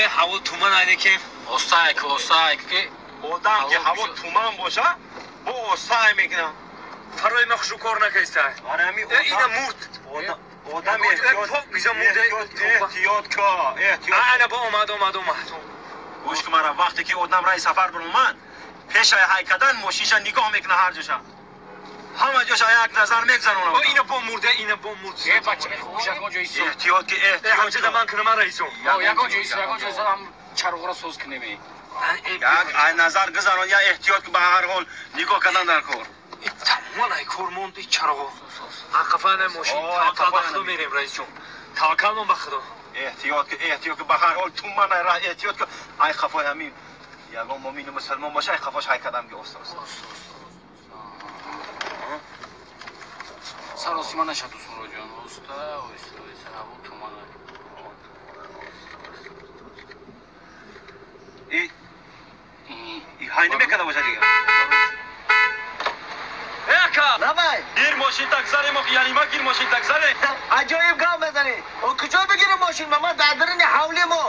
Э, ҳаво туман айнекем. Остай ки, остай ки. Одам ки ҳаво туман боша, бо остай мекунам. Фарои ма хушу кор накайста. Арами. Э, ина мурд. Одам эҳтиёт, эҳтиёт ко, эҳтиёт. Ана бо омад, омад, омад. Гӯш кун мара, вақте ки одам раи сафар баромад, пешаи ҳай кардан мошинша нигоҳ мекуна, ҳар ҷоша. Ҳама ҷоша як назар мегзаронам. Ина бо мурда, ина бо мурд. Э, бача, хуш ягон ҷои су. Эҳтиёт ки, эҳтиёт. Ҳамҷада ман кунам, раисум. Ягон ҷои су, ягон ҷои су ҳам чароғро соз кунем. Як ай назар гузарон, я эҳтиёт ки, ба ҳар ҳол нигоҳ кардан дар кор. Тамоман ай кор монд и чароғо. Ақафана мошин, таваккал ба Худо мерем, раисҷон. Таваккалмон ба Худо. Эҳтиёт ки, эҳтиёт ки, ба ҳар ҳол туман ай ра, эҳтиёт ки, ай хафои ҳамин ягон мумину мусалмон боша, ай хафош ҳай кадам ки, оста оста. Саросима наша, Дусмуроҷон. Оста, оста, оста, ҳаво туман. И ҳай намекада боша дига. Ака! Давай! Гир мошин так зарем, яъне ма гир мошин так заре. Аҷоиб гап мезанӣ. О, куҷо бигирем мошин? Ма дар даруни ҳавли мо.